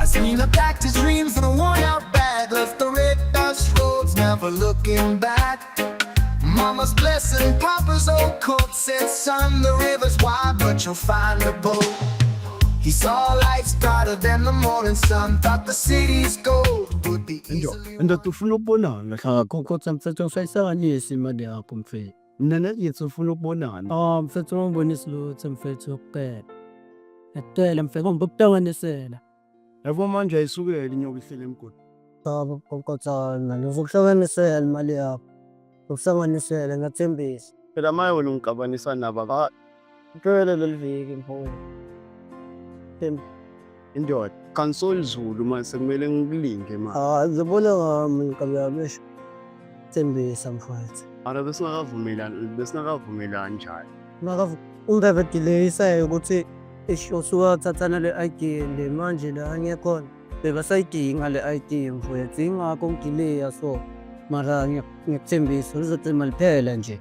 Vaselina packed his dreams in a worn out bag, left the red dust roads, never looking back. Mama's blessing, Papa's old coat said, son, the river's wide, but you'll find a boat. He saw lights brighter than the morning sun, thought the city's gold would be easily. Ndoda ufuna ukubonana. Cha khokhotha mfethu ngisayisanganisi imali yakho mfethu. Mina ngithi ufuna ukubonana. Ah mfethu ungibonisi lutho mfethu yokuphela. Ngiyakutshela mfethu ngomba ukuhlanganisela. Yabo manje ayisukele inyoka ihlele emgodini. Cha khokhotha ngizokuhlanganisela imali yakho. Ngokuhlanganisela ngiyathembisa. Phela maye wena ungixabanisa nabo ba Ngicela leli viki mfowethu. Indoda. Console Zulu manje sekumele ngikulinde manje. Ah ngizobona ngami nkabi yami eish. Thembisa mfowethu. Mara besingakavumelani besingakavumelani njalo. Makavu ungeve delay ukuthi eish usuwathatha nale ID le manje la ngiyakhona. Bebasayidinga le ID mfowethu ingakho ngidileya so. Mara ngiyakuthembisa lizothi maliphela nje.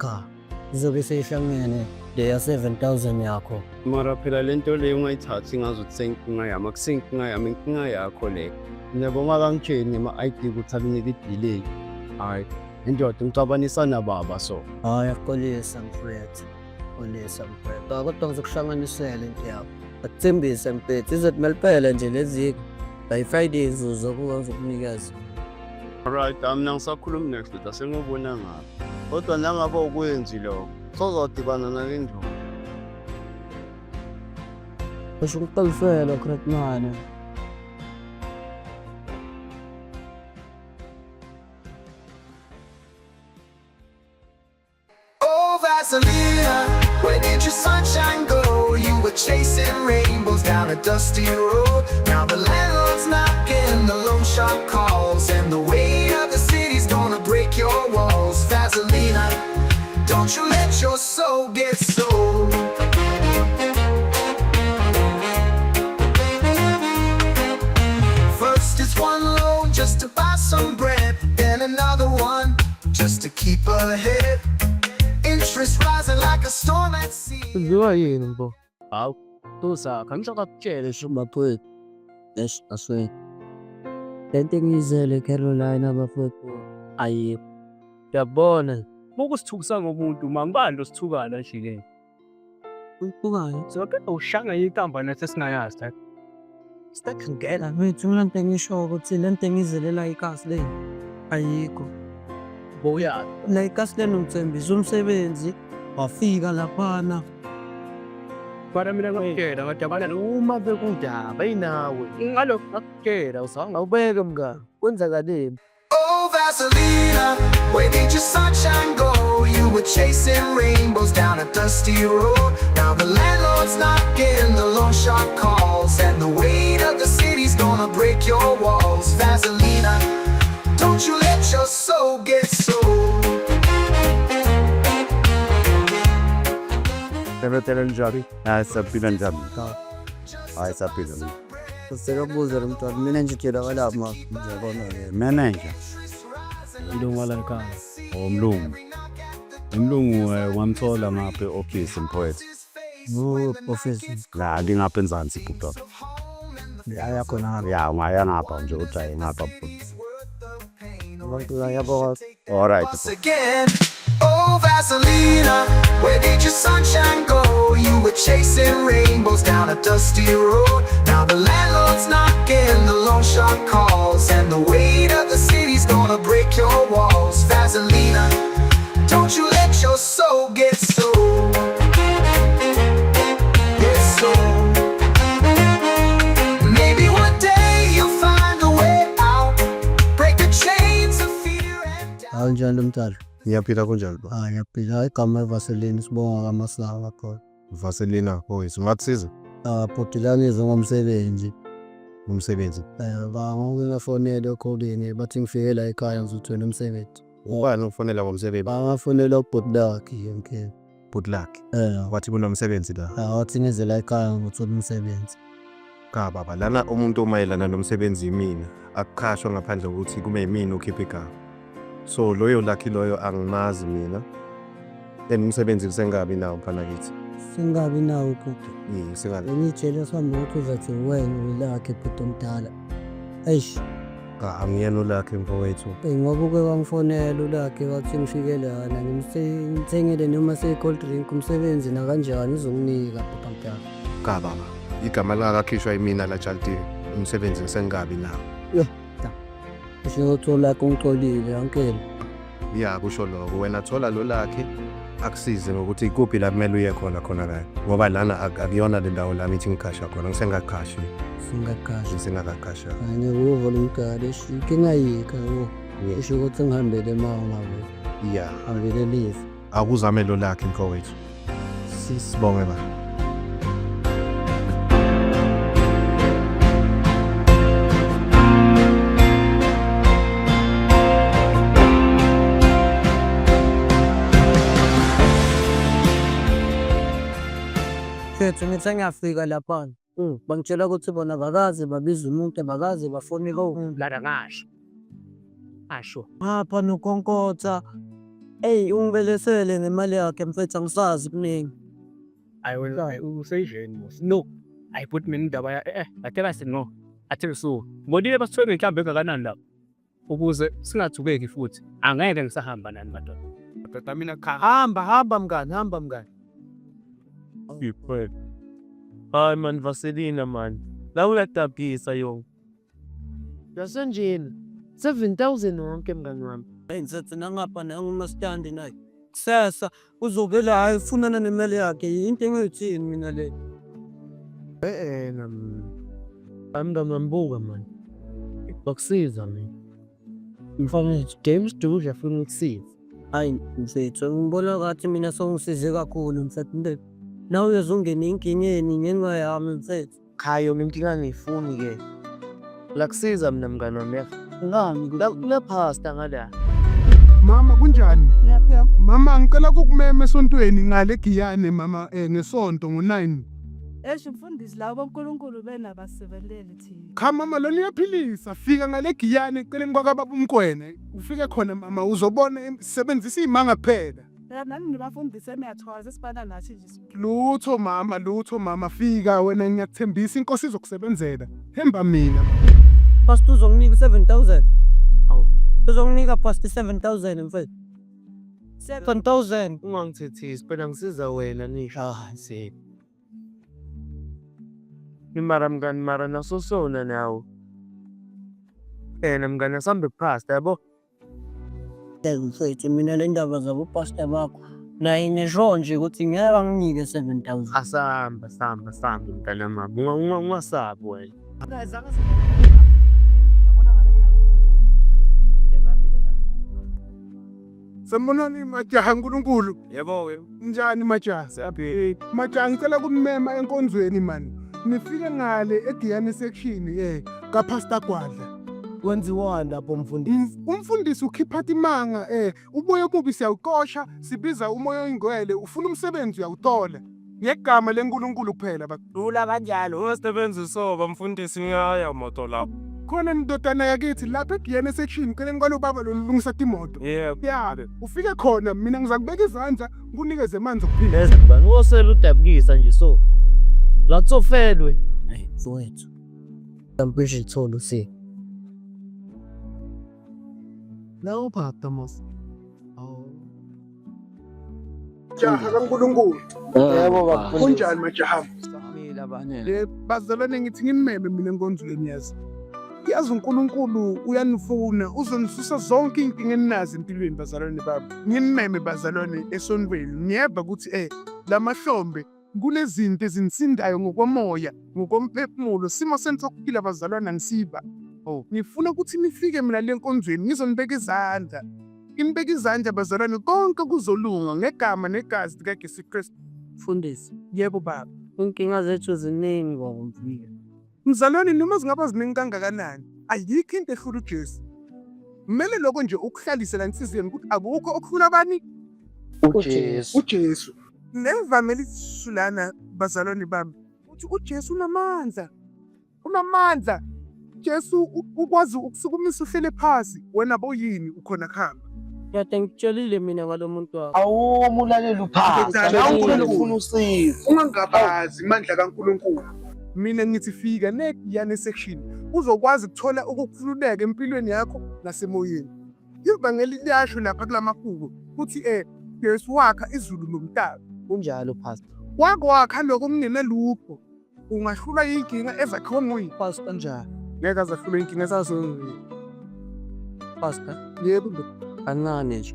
Cha izobe seyihlangene leya 7000 yakho. Mara phela lento leyo ungayithathi ngazuthi seyinkinga yami akusenkinga yami inkinga yakho le. Mina bongakangitsheli ngema-ID ukuthi akunike i-delay. Hhayi indoda ngixabanisa nababa so. Hhayi yaxolisa mfowethu. Xolisa mfowethu. Cha kodwa ngizokuhlanganisela into yakho. Akuthembise mfethu izothi maliphela nje leziki. By Friday ngizokuba ngizokunikeza. Alright, mina ngisakhulumi next ndoda sengiyobona ngapha. Kodwa nangabe awukwenzi lokho, sozodibana nale ndoda. Ngisho ukuxolisela Crackman. Oh, Vaselina, where did your sunshine go? You were chasing rainbows down a dusty road. Now the landlord's knocking, the loan shark calls, and the weight of the city's gonna break your walls. Vaselina, don't you let your soul get sold. First it's one loan just to buy some bread, then another one just to keep ahead. Interest rising like a storm at sea. Kwenziwa yini mfo? Hawu, Tuzakha ngisho kakutshele sho bafowethu. Eish aswe. Lento engiyizele Carolina bafowethu ayikho. Uyabona? Mokusithukisa ngomuntu ma ngibani losithukana nje ke. Ubukayo. Singaqeda ushanga inkamba nathi esingayazi la. Sitakhangela mfethu mina into engisho ukuthi lento engiyizele la ikasi le ayikho. Boya. La ikasi lena ngithembisa umsebenzi wafika laphana. Bara mina ngakutshela ngathi yabona Uma bekundaba inawe. ngalokho ngakutshela usanga Awubeke mngani. Kwenzakaleni? Oh, Vaselina, where did your sunshine go? You were chasing rainbows down a dusty road. Now the landlord's knocking, the loan shark calls, and the weight of the city's gonna break your walls. Vaselina, don't you let your soul get sold. Sebetele njani? Hayi saphila njani? Hayi saphila. Sekabuza lo mntwana mina nje thelakala ma. Ngiyabona manager ilunga la ekhaya. omlungu. Umlungu wamthola ngapha e-office mfowethu. Wo office. La ngingapha enzansi bhuti. Yaya khona ngapha. Ya ungaya ngapha nje ujaye ngapha bhuti. Abantu bayabona. All right. Once again. Oh, Vaselina, where did your sunshine go? You were chasing rainbows down a dusty road. Now the landlord's knocking, the loan shark calls, and the weight of the city's gonna break your walls. Vaselina, don't you let your soul get sold. Get sold. Maybe one day you'll find a way out. Break the chains of fear and doubt. Hayi njani lo mntwana? Ngiyaphila kunjani ba? Hayi ngiyaphila. Hayi igama eVaseline sibonga kaMasaka khona. Vaselina boys, ungakusiza Ah bhuti la ngizwe ngomsebenzi. umsebenzi. Eh bangafonela ekhoneni bathi ngifike la ekhaya ngizothola umsebenzi. Ubani ukufonela ngomsebenzi? Bangafonela ubhuti lakhe yonke. Good luck. Eh Wathi kunomsebenzi la. wathi ngize la ekhaya ngizothola umsebenzi. Cha baba, lana umuntu omayelana nomsebenzi yimina. Akuqhashwa ngaphandle kokuthi kube yimina okhipha igama. So loyo lucky loyo angimazi mina. And umsebenzi kusengabi nawo mfana kithi. Singabi nawo bhuti. Singabi. Bengiyitshela sihamba ukuthi uzathi wena ulakhe bhuti omdala. Eish. Cha, angiyena ulakhe mfowethu. Ngoba uke wangifonela ulakhe wathi ngifike lana ngimthengele noma seyi-cold drink umsebenzi nakanjani uzonginika bhuti omdala. Cha baba, igama lingakakhishwa yimina la jaltini. Umsebenzi ngisengabi nawo. Yo, cha. Kusho ukuthi ulakhe ungixolile ankele. Ya kusho lokho wena thola lo lakhe akusize ngokuthi ikuphi la kumele uye khona khona la ngoba lana akuyona le ndawo lami ithi ngikhasha khona ngisengaqashi Singaqashi. ngisengakaqasha. Ngikuva lo mgadi eish inkinga ayikho yabo. Isho ukuthi ngihambele mama bo. Ya Hambele live. akuzame lo lakhe mfowethu. Sisibonge ba. Mfethu ngithi ngiyafika laphana. Bangitshela ukuthi bona bakaze babize umuntu bakaze bafone ko. Lana ngasho. Asho. Ngapha nokhonkotha. Eyi ungibelesele ngemali yakhe mfethu angisazi kuningi. Ayi wena useyijeni mos. No. Ayi but mina indaba ya athe base no. Athe so. Ngibonile basithwele ngenhlambi engakanani lapho. Ukuze singathukeki futhi. Angeke ngisahamba nani madoda. Madoda mina cha. Hamba hamba mngani, hamba mngani. Siphe. Hayi man Vaselina man. La uyadabhisa yo. Yasenjena. 7000 wonke mngani wami. Eyi mfethu nangapha nangumastandi naye. Kusasa uzobe la hayi ufunana nemali yakhe into engiyithini mina le. Eh na. Hayi mngani wami buka man. Bakusiza mina. Mfana James Duja afuna ukusiza. Hayi mfethu ngibona ngathi mina songisize kakhulu mfethu. Nawe uyozongena enkingeni ngenxa yami mfethu. Cha yona inkinga angiyifuni ke. Lakusiza mina mngani wami ya. Ngani La kule pastor ngala. Mama kunjani? Mama ngicela ukukumema esontweni ngale Giyane mama ngesonto ngo9. Eish mfundisi labo boNkulunkulu benabasebeleli thina. Cha mama lona uyaphilisa fika ngale Giyane eceleni kwakababa uMkwena. Ufike khona mama uzobona sebenzisa imanga kuphela. Phela nani nibafundisi eniyathwala sesifana nathi nje. Lutho mama, lutho mama fika wena ngiyakuthembisa inkosi izokusebenzela. Themba mina. Pastor uzonginika u-7000. Hawu. Uzonginika pastor 7000 mfethu. 7000. Ungangithethisi phela ngisiza wena nisho. Ah, si. Mara mngani mara naso sona nawe. Na mngani asambe pastor yabo. Mfethu mina le ndaba zabo pastor bakho. Naye ngisho nje ukuthi ngeke anginike 7000. Asamba samba samba mntana mama. Ungasabi wena. Sanibonani majaha nkulunkulu. Yebo yebo. Njani majaha? Siyaphila. Majaha ngicela ukunimema enkonzweni man. Nifike ngale eGiyane section kaPastor Gwadla. Kwenziwani lapho mfundisi? Umfundisi ukhipha imanga umoya omubi siyawuqosha sibiza umoya oyingcwele ufuna umsebenzi uyawuthola ngegama leNkulunkulu kuphela baba. Lula kanjalo. Ungasebenzi soba mfundisi ngiyaya moto lapho. Khona ndodana yakithi lapha eGiyane section celeni kwalo baba lolungisa imoto. Yebo. Ya ufike khona mina ngizakubeka izandla ngikunikeze amanzi okuphila. Leza mngani wosela udabukisa nje so. La tsofelwe. Hey mfowethu. Mhlawumbe itholo si. La uphatha mos. Jaha kaNkulunkulu. Yebo baba. Kunjani majaha? Samile bane. Le bazalwane ngithi nginimeme mina enkonzweni yazi. Yazi uNkulunkulu uyanifuna uzonisusa zonke inkinga eninazo empilweni bazalwane bami. Nginimeme bazalwane esontweni. Ngiyeva ukuthi lamahlombe kunezinto ezinsindayo ngokomoya, ngokomphefumulo, simo senu sokuphila bazalwane angisiba. Oh, ngifuna ukuthi nifike mina le nkonzweni ngizonibeka izandla. Nginibeka izandla bazalwane konke kuzolunga ngegama negazi likaJesu Kristu. Mfundisi, Yebo baba. inkinga zethu ziningi baba mfika. Mzalwane noma zingaba ziningi kangakanani, ayikho into ehlula uJesu. Kumele lokho nje ukuhlalise la enhliziyweni ukuthi akukho okuhlula bani? uJesu. uJesu. Nevangeli lisulana bazalwane bami. Uthi uJesu unamandla. Unamandla. Jesu ukwazi ukusukumisa uhlele phasi wena boyini ukhona khamba. Kade ngikutshelile mina ngalo muntu wakho. Awumi ulalela uphansi. Ndodana, Nawe uNkulunkulu. ufuna usizo. Ungangabazi amandla kaNkulunkulu. Mina ngithi fika negiyane section uzokwazi ukuthola ukukhululeka empilweni yakho nasemoyeni. Ivangeli liyasho lapha kulamahubo kuthi Jesu wakha izulu nomhlaba. Kunjalo pastor. Wakwakha lokho kungenalutho. Ungahlulwa yinkinga ezakhiwe nguye. Pastor njani? Ngeke aze ahlulwe inkinga ezakhiwe nguye. Pastor, Yebo ndoda. kancane nje.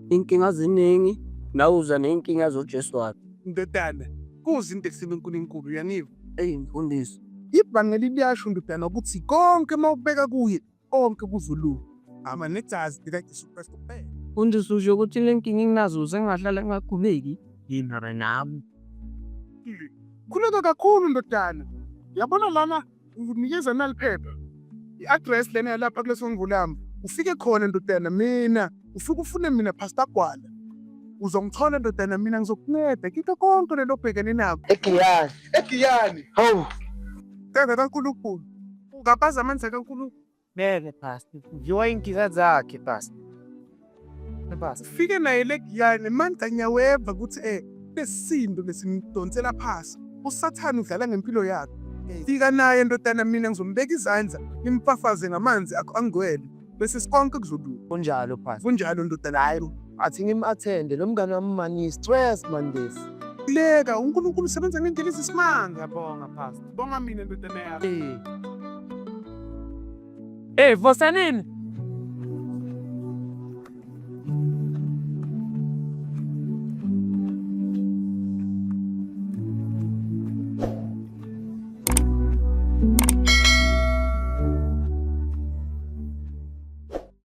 Inkinga ziningi, nawe uza ney'nkinga zoJesu wakho. Ndodana, kuze into esibe uNkulunkulu uyaniva. Eyi mfundisi, Ibhangeli liyasho ndodana ukuthi konke uma ubeka kuye konke kuzolunga. Ama negazi likaJesu Kristu kuphela. mfundisi usho ukuthi le nkinga enginazo sengingahlala ngingakhuleki. Yini nami? Khuleka kakhulu ndodana. Yabona lana ukunikeza naliphepha. I-address lena yalapha kuleso ngulami. Ufike khona ndodana mina, ufike ufune mina Pastor Gwala. Uzongithola ndodana mina ngizokunceda kikho konke lelo obhekene nako. Egiyani. Egiyani. Hawu. Tata kaNkulunkulu. Ungabaza amandla kaNkulunkulu. Ngeke pastor. Udliwa inkinga zakhe pastor. Pastor. Ufike naye legiyani mandla ngiyaweva ukuthi lesisindo lesimdonsela phasi. Usathane udlala ngempilo yakhe. Fika naye ndodana mina ngizombeka izandla ngimfafaze ngamanzi akho angcwele bese sikonke kuzolunga. Kunjalo pastor. Kunjalo ndodana hayi. Athi ngim-attende lo mngane wami mani stress man this. Leka uNkulunkulu usebenza ngendlela ezisimanga. Ngiyabonga pastor. Bonga mina ndodana yakho. Eh. Eh, Vosanini.